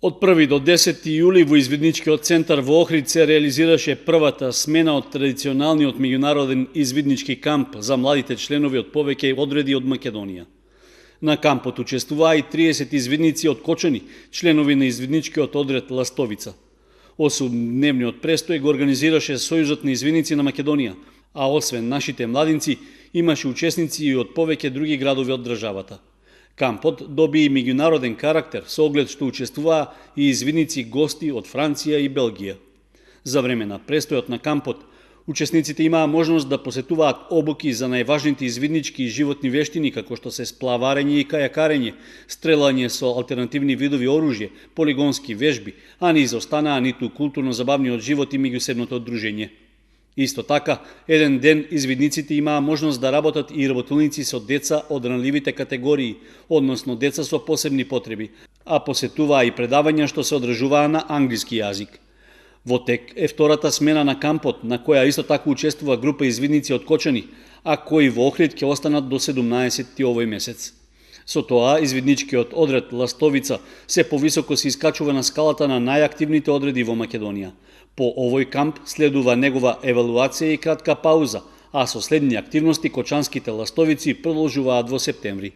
Од 1 до 10 јули во извидничкиот центар во Охрид се реализираше првата смена од традиционалниот меѓународен извиднички камп за младите членови од повеќе одреди од Македонија. На кампот учествуваа и 30 извидници од Кочани, членови на извидничкиот одред Ластовица. 8-дневниот престој го организираше Сојузот на извидници на Македонија, а освен нашите младинци, имаше учесници и од повеќе други градови од државата. Кампот доби и меѓународен карактер со оглед што учествуваа и извидници гости од Франција и Белгија. За време на престојот на кампот, учесниците имаа можност да посетуваат обуки за најважните извиднички и животни вештини како што се сплаварење и кајакарење, стрелање со алтернативни видови оружје, полигонски вежби, а не изостанаа ниту културно-забавниот живот и меѓусебното дружење. Исто така, еден ден извидниците имаа можност да работат и работилници со деца од ранливите категории, односно деца со посебни потреби, а посетуваа и предавања што се одржуваа на англиски јазик. Во тек е втората смена на кампот, на која исто така учествува група извидници од Кочани, а кои во Охрид ќе останат до 17 овој месец. Со тоа, извидничкиот одред Ластовица се повисоко се искачува на скалата на најактивните одреди во Македонија. По овој камп следува негова евалуација и кратка пауза, а со следни активности кочанските ластовици продолжуваат во септември.